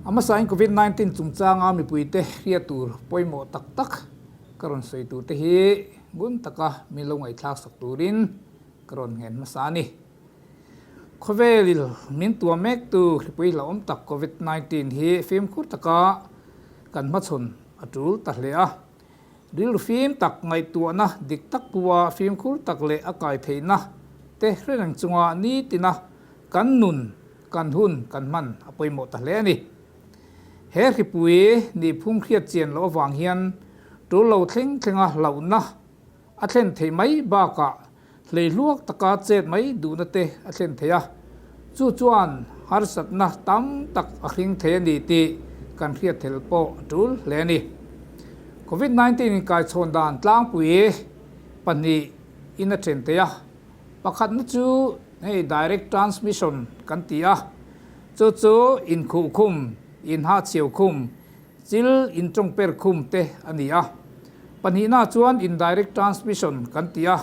A hmasain Covid 19 chungchanga mipuite hriat tur pawimawh tak tak ka rawn sawi tur te hi ngun taka min lo ngaihthlak sak turin ka rawn nghen hmasa a ni. Khawvel min tuam mektu hripui hlauhawm tak Covid 19 hi fimkhur taka kan hmachhawn a tul ta hle a. Rilru fim tak ngaihtuahna dik tak pua fimkhur tak leh a kai theihna te hre reng chunga nitina kan nun, kan hun kan hman a pawimawh ta hle a ni. He hripui nihphung hriat chian loh avang hian tul lo thleng thlenga hlauhna a thlen theih mai bakah Hleihluak taka chet mai duhna te a thlen thei a, chu chuan harsatna tam tak a hring thei a ni tih kan hriat thel pawh a tul hle a ni. Covid 19 inkaichhawn dan tlangpui pahnihin a then thei a, pakhatna chu hei direct transmission kan ti a, chu chu inkhuh khum, inhahchhiau khum, Chil intawng per khum te a ni a. Pahnihna chuan indirect transmission kan ti a,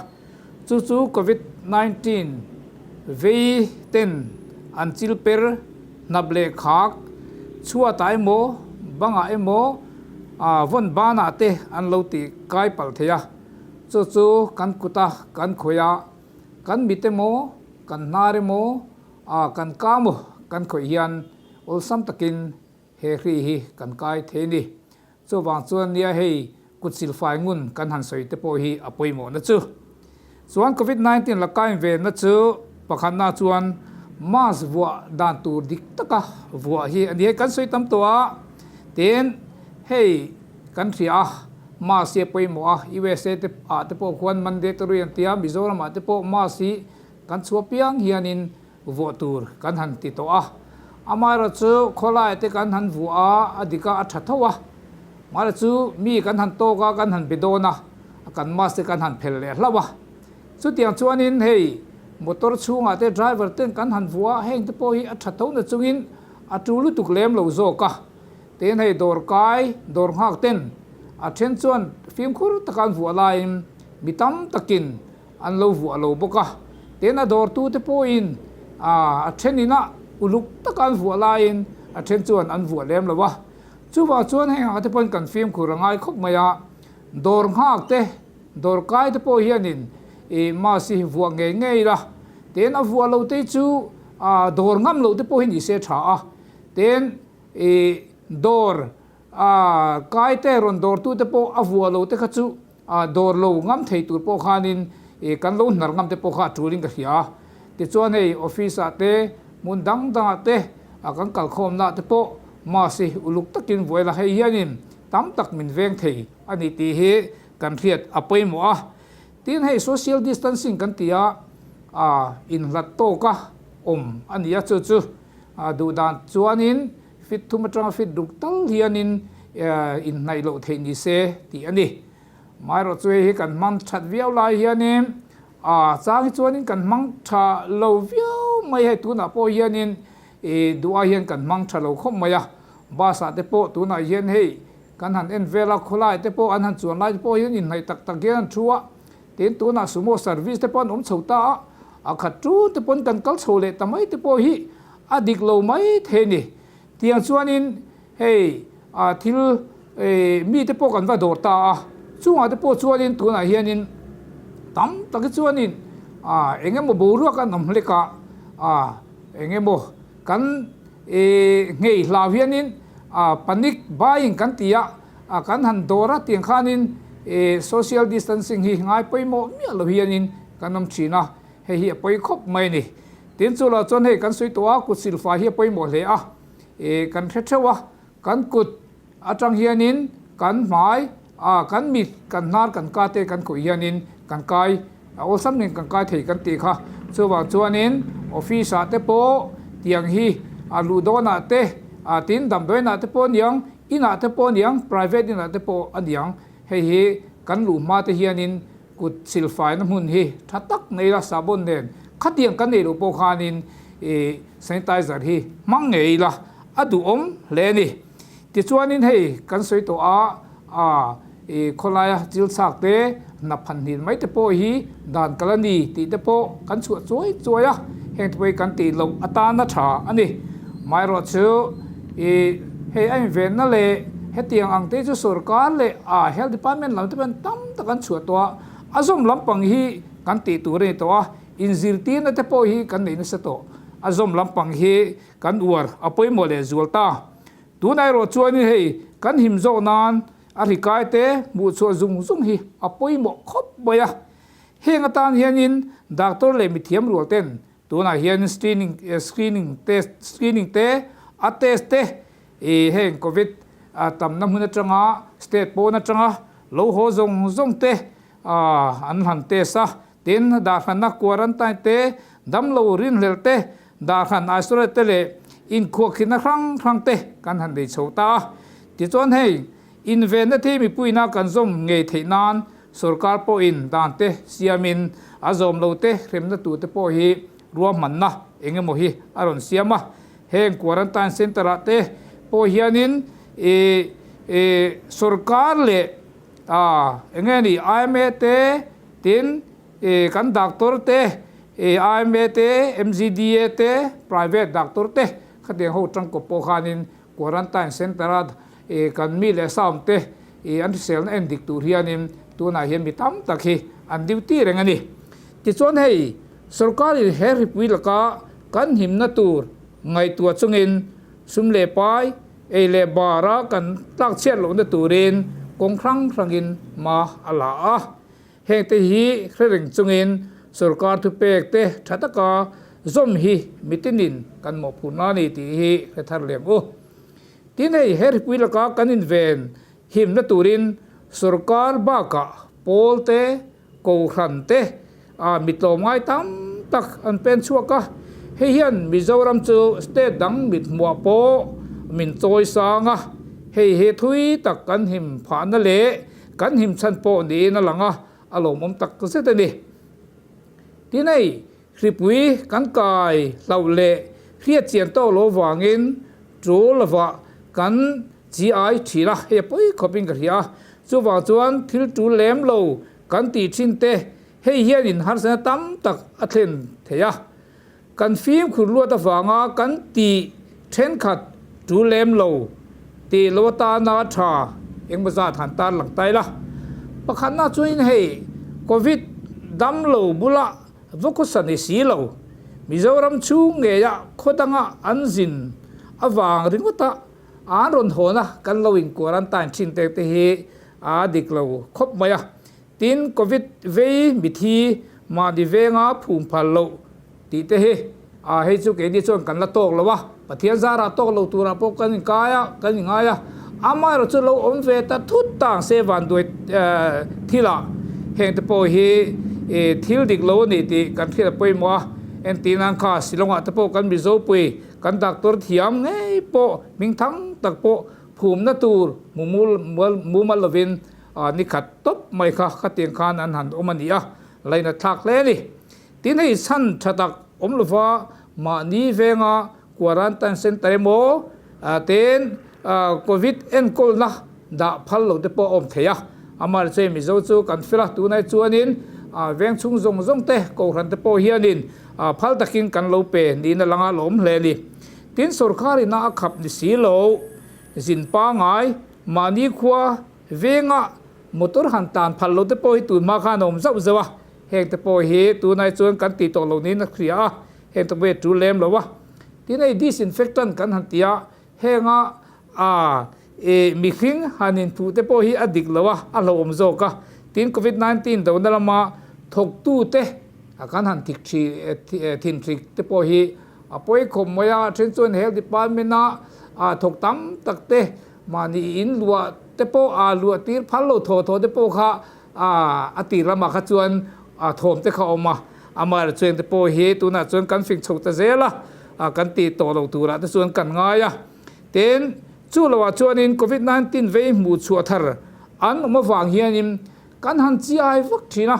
chu chu Covid 19 vei ten an chil per hnap leh khak chhuatah emaw bangah emaw vawn banah te an lo ti kai palh thei a, chu chu kan kuta kan khawih a, kan mit emaw kan hnar emaw kan ka emaw kan khawih hian awlsam takin He hri hi kan kai thei ni. Chuvang chuan nia hei kut silfai ngun kan han sawi te pawh hi a pawimawhna chu. Chuan Covid 19 la kaim ve na chu pakhatna chuan mask vuah dan tur dik taka vuah hi a ni. Hei kan sawi tam tawh a, tin hei kan hria a, mask hi a pawimawh a, USA te ah te pawh khuan mandatory an ti a, Mizoram ah te pawh mask hi kan chhuah piang hianin vuah tur kan han ti tawh a, amaherawh chu khawlai te kan han vuah a, a dik a, a tha tho a, mahse chu mi kan han tawk a, kan han be dawn a, kan mask te kan han phel leh hlauh a, chutiang chuanin hei motor chhungah te driver ten kan han vuah a, heng te pawh hi a tha tho na chungin a tu lutuk lem lo zawk a, tin hei dawr kai dawr nghak ten a then chuan fimkhur taka an vuah laiin mi tam takin An lo vuah lo bawk a, tin a dawrtute pawhin a then inah uluk taka an vuah laiin a then chuan an vuah lem lo a. Chuvang chuan heng ah te pawhin kan fimkhur a ngai khawp mai a, dawr nghak te, dawr kai te pawh hianin ih mask hi vuah ngei ngei ila, tin a vuah lo te chu dawr ngam loh te pawh hi ni se tha a, tin ih dawr kai te rawn dawrtute pawh a vuah lo te kha chu A dawr lo ngam thei tur pawh khanin ih kan lo hnar ngam te pawh kha a tulin ka hria a. Tichuan hei office ah te, hmun dang dangah te, a kan kalkhawmna te pawh mask hi uluk takin vuai la hei hianin tam tak min veng thei a ni tih hi kan hriat a pawimawh a. Tin hei social distancing kan ti a, a inhlat tawka awm a ni a chu chu duh dan chuanin Fit thum atanga fit ruk tal hianin inhnaih loh theih ni se tih a ni. Maherawh chu hei hi kan hmang that viau lai hianin a chang hi chuanin kan hmang tha lo viau mai hei tunah pawh hianin ih duh ai hian kan hmang tha lo khawp mai a. Bus ah te pawh tunah hian hei kan han en vel a, khawlai te pawh an han chuan lai te pawh hian inhnaih tak tak hian an thu a. Tin tunah sumo service te pawh an awm chho ta a, a khat tun te pawn kan kal chho leh ta mai te pawh hi a dik lo mai thei a ni. Tiang chuanin hei ah thil mi te pawh kan va dawr ta a, chungah te pawh chuanin tunah hianin tam tak hi chuanin ah eng emaw boruak an awm hlek a, ah eng emaw kan nghei hlau hianin ah panic buying kan ti a, ah kan han dawr a tiang khanin social distancing hi ngai pawimawh miah lo hianin kan awm thin a. Hei hi a pawi khawp mai a ni. Tin chu lah chuan hei kan sawi tawh a, kut silfai hi a pawimawh hle a. Ih kan hre theuh a, kan kut atang hianin kan hmai, ah kan mit, kan hnar, kan ka te kan khawih hianin kan kai a awlsam nen kan kai thei kan tih kha. Chuvang chuanin office ah te pawh tiang hi a luh dawnah te, ah tin damdawiinah te pawh a niang, inah te pawh a niang, private inah te pawh a niang. Hei hi kan luh hma te hianin Kut silfaina hmun hi tha tak nei la sabon nen khatiang kan nei loh pawh khanin ih sanitizer hi hmang ngei ila a duhawm hle a ni. Tichuanin hei kan sawi tawh a a ih khawlaia chil chhak te hnap han hnin mai te pawh hi dan kal a ni tih te pawh kan chhuah chuai chuai a, heng te pawh hi kan tih loh atana tha a ni. Maherawhchu ih. Hei a invenna leh hetiang ang te chu sorkar leh a Health Department lam te pawhin tam tak an chhuah tawh a, a zawm lampang hi kan tih tur a ni tawh a, inzirtirna te pawh hi kan nei nasa tawh. A zawm lampang hi kan uar a pawimawh leh zual ta. Tunah erawh chuanin hei kan him zawk nan a hrikai te hmuh chhuah zung zung hi a pawimawh khawp mai a. Heng atan hianin doctor leh mithiam rual ten tunah hian screening screening test screening te a test te ih heng covid tamna hmun atanga state pawn atanga lo haw zawng zawng te an han test a. Tin, dahhranna quarantine te, damlo rinhlelh te, dahhran isolate te leh inkhuahkhihna hrang hrang te kan han nei chho ta a. Tichuan hei, invenna thi mipuina kan zawm ngei theih nan sorkar pawhin dan te siamin a zawm lo te hremna tur te pawh hi ruahmanna eng emaw hi a rawn siam a. Heng quarantine centre ah te pawh hianin ih ih sorkar leh ah eng nge ni IMA te, Tin, kan doctor te, IMA te, MGDA te, private doctor te khatiang ho tangkawp pawh khanin quarantine centre a kan mi leh sa awm te an hriselna en dik tur hianin tunah hian mi tam tak hi an duty reng a ni. Tichuan hei sorkarin he hripui laka kan himna tur ngaihtuah chungin sum leh pai, ei leh bara kan tlakchhiat lohna turin kawng hrang hrangin hma a la a. Hengte hi hre reng chungin sorkar thupek te tha taka zawm hi mitinin kan mawhphurhna a ni tih hi hre thar lem u. Tin hei he hripui laka kan inven himna turin sorkar bakah pawl te, kohhran te ah mi tlawmngai tam tak an pen chhuak a. Hei hian Mizoram chu state dang mithmuah pawh min chawi sang a, hei hi thui tak kan him phahna leh Kan him chhan pawh niin a lang a, a lawmawm tak zet a ni. Tin hei, hripui kan kai hlauh leh hriat chian tawk lo vangin tul lovah kan chi ai thin a, hei a pawi khawpin ka hria a. Chuvang chuan thil tul lem lo kan tih thin te hei hianin harsatna tam tak a thlen thei a. Kan fimkhur luat avanga kan tih thenkhat tul lem lo tih lo atana tha engmaw zat han tar lang ta ila. Pakhatna chuanin hei Covid dam lo bula va khawsa ni si lo, Mizoram chhung ngeia khaw danga an zin avang ringawta an rawn hawn a kan lo in quarantine thin tek te hi a dik lo khawp mai a. Tin, Covid vei mithi mahni venga phum phal loh tih te hi a hei chu keini chuan kan la tawk lo a, Pathian zarah tawk lo turah pawh kan inkai a, kan inngai a, amaherawh chu lo awm ve ta thut ta ang se vanduai thilah heng te pawh hi thil dik lo a ni tih kan hriat a pawimawh a, entir nan kha Shillong-ah te pawh kan Mizopui kan doctor thiam ngei pawh hmingthang tak pawh phumna tur mumal lovin A ni khat tawp mai kha khatiang khan an han awm a ni a, lain a thlak hle a ni. Tin hei chhan tha tak awm lova mahni venga quarantine centre emaw ten covid enkawlna dah phal lo te pawh a awm thei a. Amaherawhchu Mizo chu kan fel a, tunai chuanin veng chhung zawng zawng te kohhran te pawh hianin phal takin kan lo pe niin a lang a, lawm hle a ni. Tin sorkar ina a khap ni si lo, zin pangai mahni khua Venga motor han tan phal lo te pawh hi tun hma khan a awm zauh zauh a, heng te pawh hi tunai chuan kan tih tawh lo niin a hria a, heng te pawh hi a tul lem lo a. Tin hei disinfectant kan han ti a, henga aa ih mihring han inphuh te pawh hi a dik lo a, a hlauhawm zawk a. Tin covid 19 dona lama thawktu te kan han thik thi thin thik te pawh hi a pawi khawp mai a, then chuan health department a thawk tam tak te Mahni in luah te pawh aa luah tir phal lo thaw thaw te pawh kha a tir lamah kha chuan thawm te kha a awm a, amaherawhchu chuan te pawh hi tunah chuan kan fing chho ta zel a, kan tih tawh lo turah te chuan kan ngai a. Tin, chu loah chuanin Covid 19 vei hmuh chhuah thar an awm avang hianin kan han chiai vak thin a,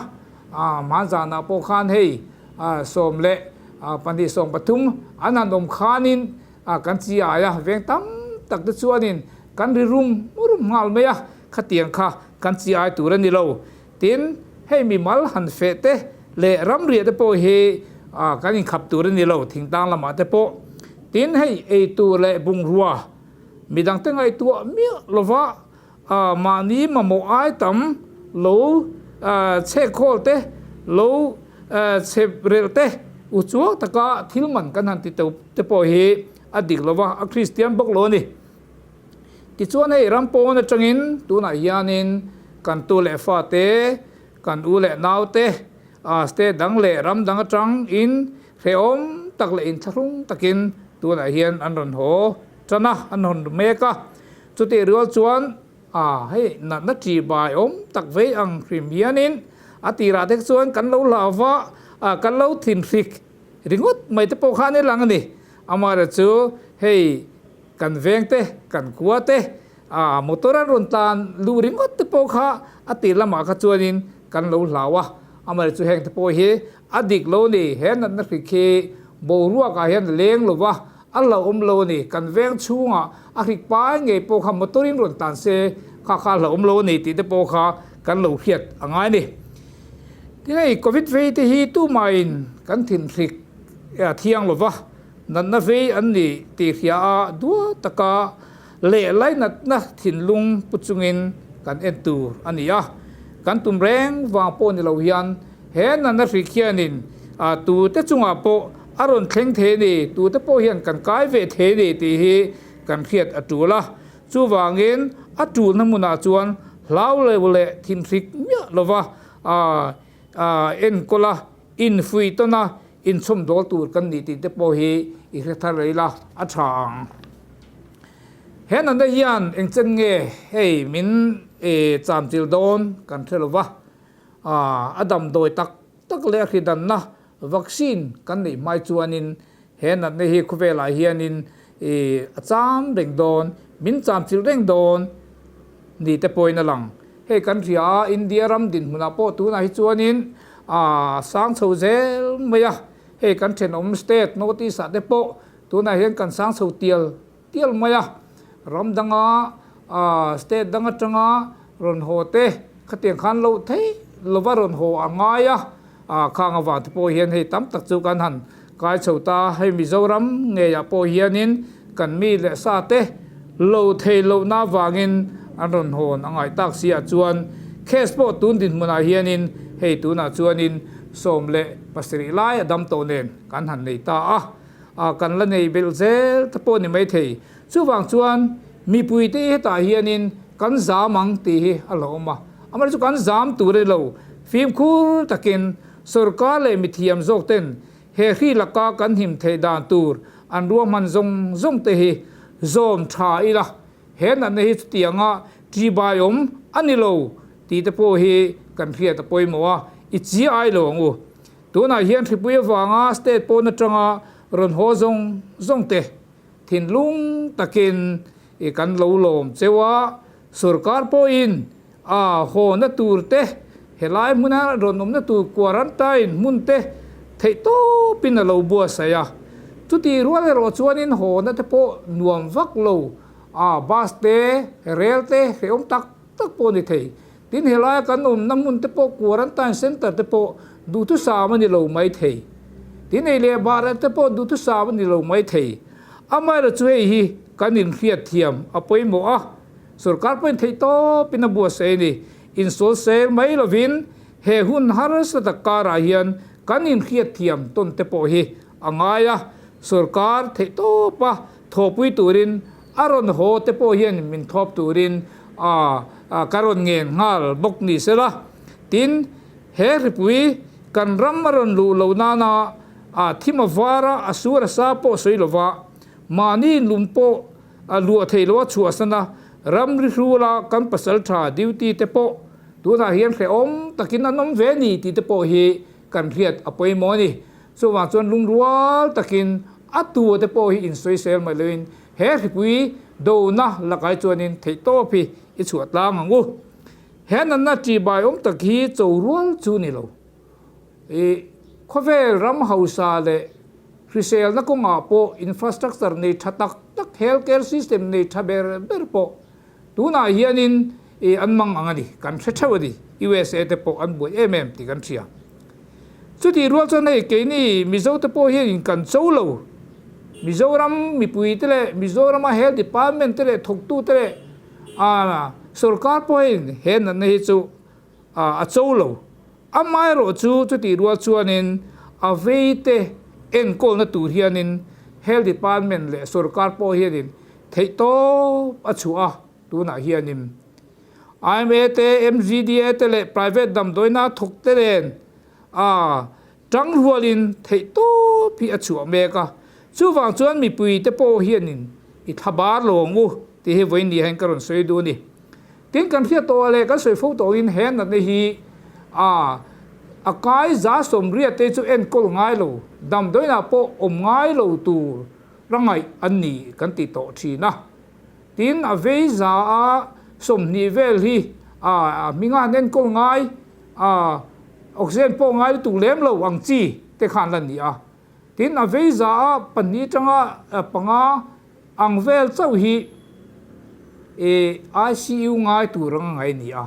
hmanzanah pawh khan hei 12 13 an han awm khanin A kan chi ai a, veng tam tak te chuanin kan ri rum rum nghal mai a, khatiang kha kan chi ai tur a ni lo. Tin, hei mimal han feh te leh ramriah te pawh hi kan inkhap tur a ni lo, thingtang lamah te pawh. Tin, hei ei tur leh bungrua Midangte ngaihtuah miah lova mahni mamawh ai tam lo chhek khawl te, lo chhep relh te u chuang taka thil man kan han ti te pawh hi a dik lova, a Kristian bawk lo a ni. Tichuan hei ram pawn atangin tunah hianin kan tu leh fate, kan u leh naute, state dang leh ram dang atangin hrehawm tak leh inthlahrung takin tunah hian an rawn haw tan a, an rawn mek a. Chutih rual chuan hei natna ṭih bai awm tak vei ang hrim hianin a tirah te chuan kan lo hlau va, kan lo thinhrik ringawt mai te pawh kha an i lang a ni. Amaherawhchu hei Kan veng te, kan khua te, aa motor an rawn tlan luh ringawt te pawh kha a tir lamah kha chuanin kan lo hlau a, amaherawhchu chu heng te pawh hi a dik lo a ni, he natna hrik hi boruakah hian a leng lo va, a hlauhawm lo a ni, kan veng chhungah a hrik pai ngei pawh kha motor in rawn tlan se kha kha a hlauhawm lo a ni tih te pawh kha kan lo hriat a ngai a ni. Tin hei covid vei te hi tumahin kan thinhrik a thiang lo va. Natna vei an ni tih hria a dua taka leh lainatna thinlung pu chungin kan en tur a ni a. Kan tum reng vang pawh ni lo hian he natna hrik hianin tute chungah pawh a rawn thleng thei a ni, tute pawh hian kan kai ve thei a ni tih hi kan hriat a tul a. Chuvangin a tulna hmunah chuan hlau lo leh thinhrik miah lova enkawl a, infuih tawn a, Inchhawm dawl tur kan nih tih te pawh hi i hre thar rei la, a tha ang. He natna hian engchen nge hei min chamchil dawn kan hre lo va, a damdawi tak tak leh a hridanna vaccine kan neih hmai chuanin he natna hi khawvelah hianin a cham reng dawn, min chamchil reng dawn ni te pawhin a lang. Hei kan hria a, India ram dinhmunah pawh tunah hi chuanin a sang chho zel mai a, hei kan thenawm state North East ah te pawh tunah hian kan sang chho tial tial mai a, ram danga state dang atanga rawn haw te khatiang khan loh theih lova rawn haw a ngai a, khang avang te pawh hian hei tam tak chu kan han kai chho ta, hei Mizoram ngeiah pawh hianin kan mi leh sa te lo thei lohna avangin an rawn hawn a ngaih tak si ah chuan case pawh tun dinhmunah hianin hei tunah chuanin 17 lai a dam tawh nen kan han nei ta a, a kan la nei belh zel te pawh a ni maithei. Chuvang chuan mipuite hi hetah hianin kan zam ang tih hi a hlauhawm a, amaherawhchu chu kan zam tur a ni lo, fimkhur takin sorkar leh mithiam zawk ten he hri laka kan him theih dan tur an ruahman zawng zawng te hi zawm tha ila, he natna hi chutianga ṭihbaiawm a ni lo tih te pawh hi kan hriat a pawimawh a, i chi ai lo ang u. Tunah hian hripui avanga state pawn atanga rawn haw zawng zawng te thinlung takin i kan lo lawm cheu a, sorkar pawhin a hawna tur te, helai hmuna rawn awmna tur quarantine hmun te theih tawpin a lo buatsaih a. Chutih rual erawh chuanin hawna te pawh nuam vak lo a, bus te, rel te hrehawm tak tak pawh a ni thei. Tin, helaia kan awmna hmun te pawh quarantine centre te pawh duhthusam a ni lo mai thei. Tin, ei leh bar te pawh duhthusam a ni lo mai thei. Amaherawhchu chu hei hi kan inhriat thiam a pawimawh a, sorkar pawhin theih tawpin a buatsaih a ni. Insual sel mai lovin he hun harsa tak karah hian kan inhriat thiam tawn te pawh hi a ngai a, sorkar theih tawpa thawhpui turin a rawn haw te pawh hian min thawp turin a ka rawn ngen nghal bawk ni sela. Tin, he hripui kan ram a rawn luh loh nana a thim a var a, a sur a sa pawh sawi lova, mahni lum pawh a luah thei lo a chhuahsan a, ramri hrula kan pasal tha duty te pawh tunah hian hrehawm takin an awm ve ni tih te pawh hi kan hriat a pawimawh a ni. Chuvang chuan lungrual takin a tu te pawh hi insawisel mai loin he hripui dona lakai chuanin theihtawp hi i chhuah tlang ang u. He natna ṭihbai awm tak hi cho rual chu ni lo. I khawvel ram hausa leh hriselna kawngah pawh infrastructure nei ṭha tak tak, health care system nei ṭha ber ber pawh tunah hianin i an mang ang a ni, kan hre theuh a ni. USA te pawh an buai em em tih kan hria. Chutih rual chuan hei keini Mizo te pawh hianin kan cho lo. Mizoram mipuite leh Mizorama Health Department te leh thawktute leh sorkar pawhin he natna hi chu a cho lo. Amaherawh chu chutih rual chuanin a veite enkawlna tur hianin Health Department leh sorkar pawh hianin theihtawp a chhuah a, tunah hianin IMA te, MGDA te leh private damdawiina thawkte nen a tangrualin theihtawp hi a chhuah mek a. Chuvang chuan mipuite pawh hianin i thlabar lo ang u tih hi vawiin ni hian ka rawn sawi duh a ni. Tin, kan hriat tawh leh kan sawi fo tawhin he natna hi a a kai 180 te chu enkawl ngai lo, damdawiinah pawh awm ngai lo tur ra ngaih an ni kan ti tawh thin a. Tin, a vei 120 vel hi a hminga han enkawl ngai, a oxygen pawh ngai lutuk lem lo ang chi te khan la ni a. Tin, a vei 2% atanga 5 ang vel chauh hi ICU ngai tur anga ngai a ni a.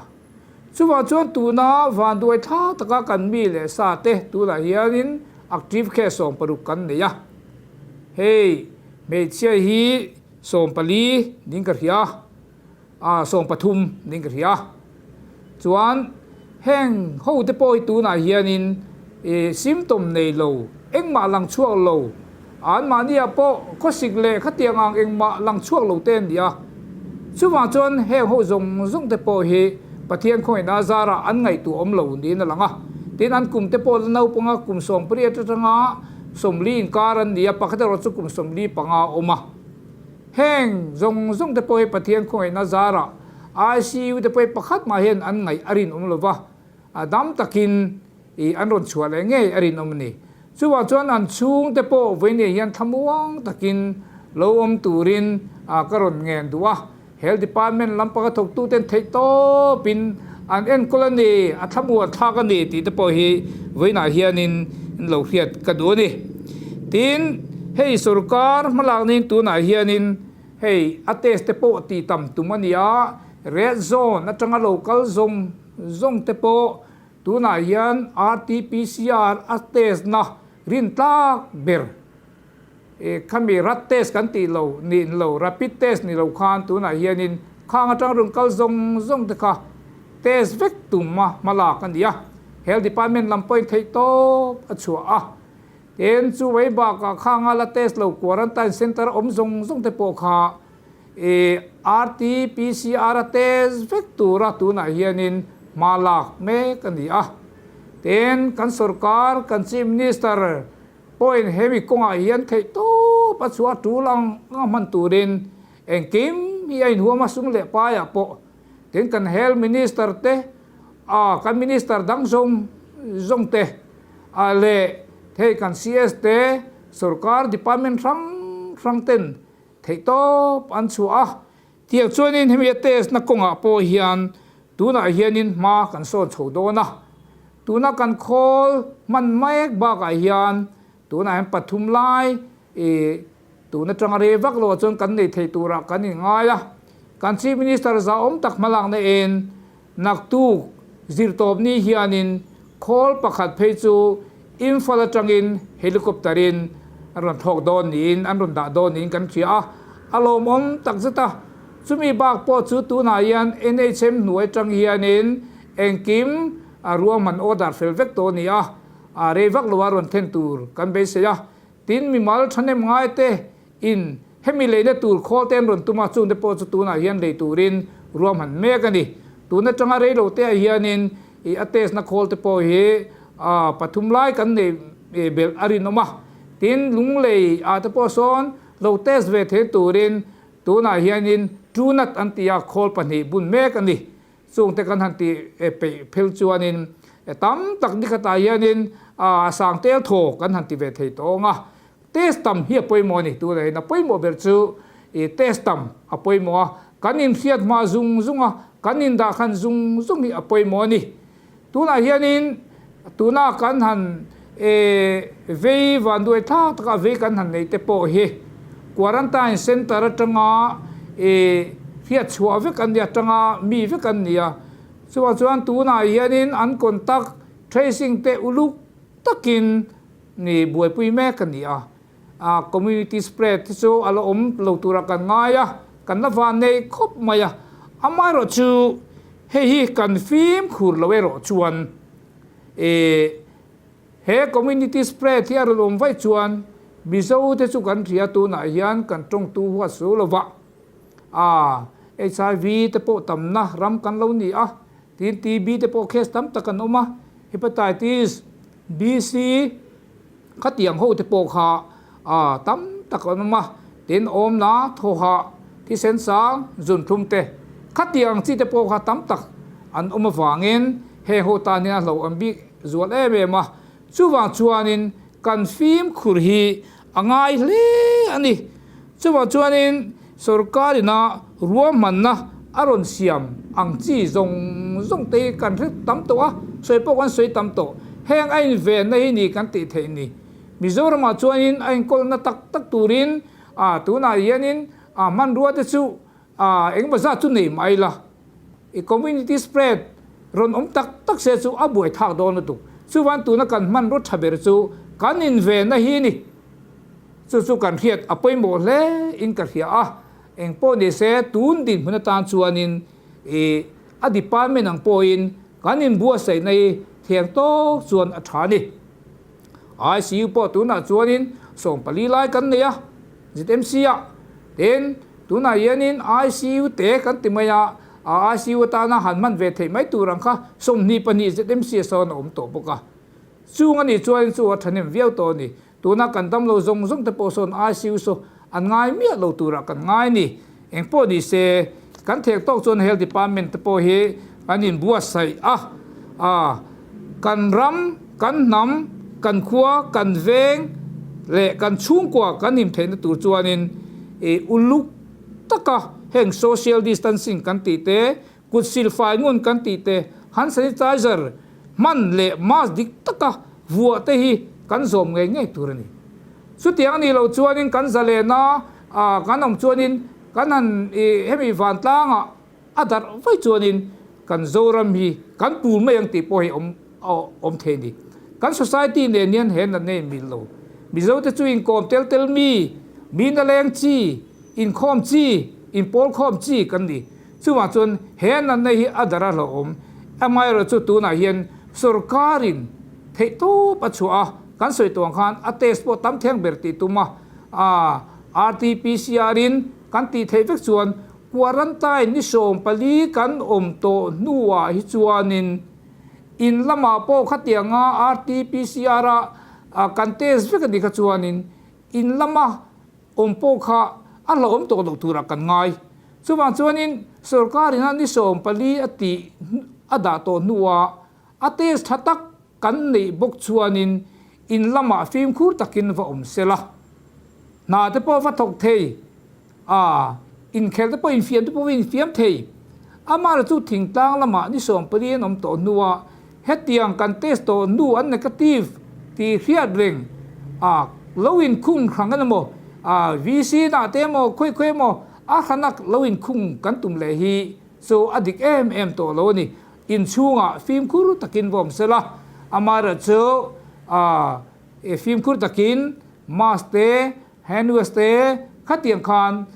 Chuvang chuan tuna vanduai thla taka kan mi leh sa te tunah hianin active case 16 kan nei a. Hei hmeichhia hi 14 ding ka hria a, 13 ding ka hria. Chuan heng ho te pawh hi tunah hianin ih symptom nei lo, engmah lang chhuak lo, anmahniah pawh khawsik leh khatiang ang engmah lang chhuak lo te an ni a. Chuvang chuan heng ho zawng zawng te pawh hi Pathian khawngaihna zarah an ngaihtuah awm lo niin a lang a. Tin, an kum te pawh la naupanga kum 18 atanga 40 inkar an ni a, pakhat erawh chu kum 45 a awm a. Heng zawng zawng te pawh hi Pathian khawngaihna zarah ICU te pawh hi pakhat mah hian an ngaih a rinawm lo va, a dam takin ih an rawn chhuah leh ngei a rinawm a ni. Chuvang chuan an chhung te pawh vawinia hian thlamuang takin lo awm turin a ka rawn ngen duh a. Health Department lampanga thawktuten theih tawpin an enkawl a ni, a thlamuan thlak a ni tih te pawh hi vawiinah hianin in lo hriat ka duh a ni. Tin, hei sorkar hmalaknain tunah hianin hei a test te pawh tih tam tum a ni a, red zone atanga lo kal zawng zawng te pawh tunah hian RT-PCR a test na rintlak ber Khami rat test kan tih lo nih lo, rapid test ni lo khan tunah hianin khang atang rawn kal zawng zawng te kha test vek tum a hmalak a ni a. Health Department lam pawhin theih tawp a chhuah a. Tin, chu mai bakah khanga la test lo quarantine centre awm zawng zawng te pawh kha RT-PCR a test vek tura tunah hianin hma lak mek a ni a. Tin, kan sorkar, kan Chief Minister, Pawhin hemi kawngah hian theih tawp a chhuah tul ang a hman turin engkim hi a inhuam a, sum leh paiah pawh tin kan Health Minister te a kan Minister dang zawng zawng te a leh hei kan CS te sorkar department hrang hrang ten theih tawp an chhuah a. Tiang chuanin hemi a test na kawngah pawh hian tunah hianin hma kan sawn chho dawn a. Tuna kan khawl hman mek bakah hian tunah hian pathum lai ih tun atanga rei vak loah chuan kan nei thei turah kan inngai a. Kan Chief Minister zahawm tak hmalakna en Naktuk zirtawpni hianin khawl pakhat phei chu Imphal atangin helicopter in an rawn thlawk dawn niin an rawn dah dawn niin kan hria a, a lawmawm tak zet a. Chumi bak pawh chu tunah hian NHM hnuai atang hianin engkim a ruahman order fel vek tawh a ni a, a rei vak lo a rawn thlen tur kan beisei a. Tin, mimal thahnem ngaite In, hemi leina tur khawl te an rawn tum a, chungte pawh chu tunah hian lei turin ruahman mek a ni. Tun atanga reilo te ah hianin ih a test na khawl te pawh hi ah pathum lai kan nei belh a rinawm a. Tin, lunglei ah te pawh sawn lo test ve thei turin tunah hianin Truenat an tih a khawl pahnih bun mek a ni. Chungte kan han tih peih phel chuanin tam tak nikhatah hianin a sang tel thaw kan han ti ve thei tawng a. Test tam hi a pawimawh a ni. Tunah hian a pawimawh ber chu test tam a pawimawh a, kan inhriat hma zung zung a, kan indah khan zung zung hi a pawimawh a ni. Tunah hianin tuna kan han vei vanduai thlak taka vei kan han neih te pawh hi quarantine centre atanga hriat chhuah vek an ni atanga mi vek an ni a. Chuvang chuan tunah hianin an contact tracing te uluk takin ni buaipui mek a ni a. Community spread hi chu a la awm lo turah kan ngai a, kan la van nei khawp mai a. Amaherawhchu hei hi kan fimkhur lo erawh chuan he community spread hi a rawn awm vaih chuan Mizo te chu kan hria tunah hian kan tawngtu huat su lo va. HIV te pawh tamna ram kan lo ni a, tin TB te pawh case tam tak an awm a, Hepatitis BC, Khatiang ho te pawh kha tam tak an awm a, tin awmna, thawhah, thisen sang, zunthlum te khatiang chi te pawh kha tam tak an awm avangin heng ho tan hian a hlauhawm bik zual em em a. Chuvang chuanin kan fimkhur hi a ngai hle a ni. Chuvang chuanin sorkar ina ruahmanna a rawn siam ang chi zawng zawng te hi kan hre tam tawh a, sawi pawh kan sawi tam tawh. Heng a invenna hi ni kan tih theih ni. Mizoramah chuanin a inkawlna tak tak turin a tunah hianin a hmanrua te chu a engemaw zat chu nei mai la. I community spread rawn awm tak tak se chu a buai thak dawn lutuk. Chuvan tuna kan hmanrua tha ber chu kan invenna hi ni. Chu chu kan hriat a pawimawh hle in ka hria a, eng pawh ni se tun dinhmun atan chuanin ih a department ang pawhin kan inbuatsaihna hi thiang tawk chuan a tha a ni. ICU pawh tunah chuanin 14 lai kan nei a, ZMC ah tin tunah hianin ICU te kan ti mai a, ICU atana han hman ve theih mai tur ang kha 22 ZMC ah sawn a awm tawh bawk a. Chung a nih chuanin chu a thahnem viau tawh a ni. Tuna kan damlo zawng zawng te pawh sawn ICU saw an ngai miah lo turah kan ngai a ni. Eng pawh ni se, kan thek tawk chuan Health Department te pawh hi an inbuatsaih a, a kan ram, kan hnam, kan khua, kan veng leh kan chhungkua kan him theihna tur chuanin i uluk taka heng social distancing kan tih te, Kut silfai ngun kan tih te, hand sanitizer hman leh mask dik taka vuah te hi kan zawm ngei ngei tur a ni. Chutiang a nih loh chuanin kan zalena kan awm chuanin kan han hemi vantlangah a darh vaih chuanin kan Zoram hi kan pul mai ang tih pawh hi awm awm thei a ni. Kan society nen hian he natna in mil lo. Mizote chu inkawm tel tel mi, mi naleng chi, inkhawm chi, inpawlkhawm chi kan ni. Chuvang chuan he natna hi a dar a hlauhawm. Amaherawh chu tunah hian sorkarin theihtawp a chhuah a, kan sawi tawh ang khan a test pawh tam thiang ber tih tum a, RTPCR in kan tih theih vek chuan quarantine ni 14 kan awm tawh hnuah hi chuanin in lamah pawh khatianga RTPCR a kan test vek a nih kha chuanin in lama Awm pawh kha a hlauhawm tawh loh turah kan ngai. Chuvang chuanin sorkarin a ni 14 a tih a dah tawh hnuah a test tha tak kan neih bawk chuanin in lamah fimkhur takin va awm se la. Hna te pawh va thawk thei a, inkhel te pawh infiam te pawh va infiam thei. Amah chu thingtlang lamah ni 14 an awm tawh hnuah Hetiang kan test tawh hnu an negative tih hriat reng a lo inkhung hrang emaw a VC nah te emaw khawi khawi emaw a hranak lo inkhung kan tum leh hi chu a dik em em tawh lo a ni. Inchhungah fimkhur takin va awm sela, amaherawhchu a fimkhur takin mask te, hand wash te khatiang khan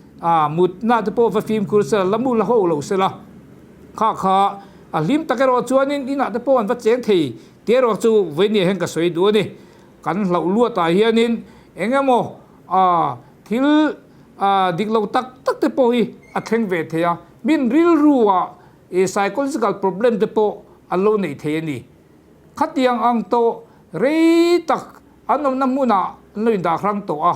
mutna te pawh va fimkhur sela, la mu la ho lo sela, kha kha a hlim tak erawh chuanin inah te pawh an va cheng thei tih erawh chu vawinia hian ka sawi duh a ni. Kan hlauh luatah hianin eng emaw thil dik lo tak tak te pawh hi a thleng ve thei a, min rilruah psychological problem te pawh an lo nei thei a ni. Khatiang ang tawh rei tak an awmna hmunah an lo indah hrang tawh a.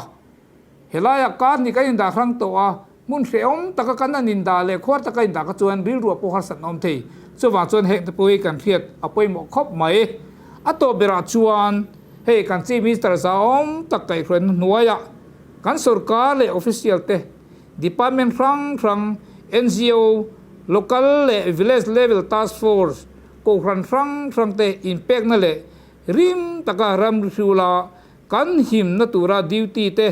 Helaiah kar hnih kan indah hrang tawh a, hmun hrehawm taka kan han indah leh khuar taka indah kha chuan rilruah pawh harsatna awm thei. Chuvang chuan heng te pawh hi kan hriat a pawimawh khawp mai. A tawp berah chuan hei kan Chief Minister zahawm tak kaihhruaina hnuaiah kan sorkar leh official te, department hrang hrang, ngo, local leh village level task force, kohhran hrang hrang te inpekna leh Rim taka ramhrula kan himna tura duty te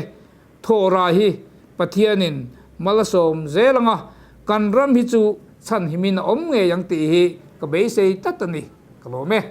thawh rah hi Pathianin mal a sawm zel ang a, kan ram hi chu chhanhimin a awm ngei ang tih hi ka beisei tlat a ni. Ka lawm e.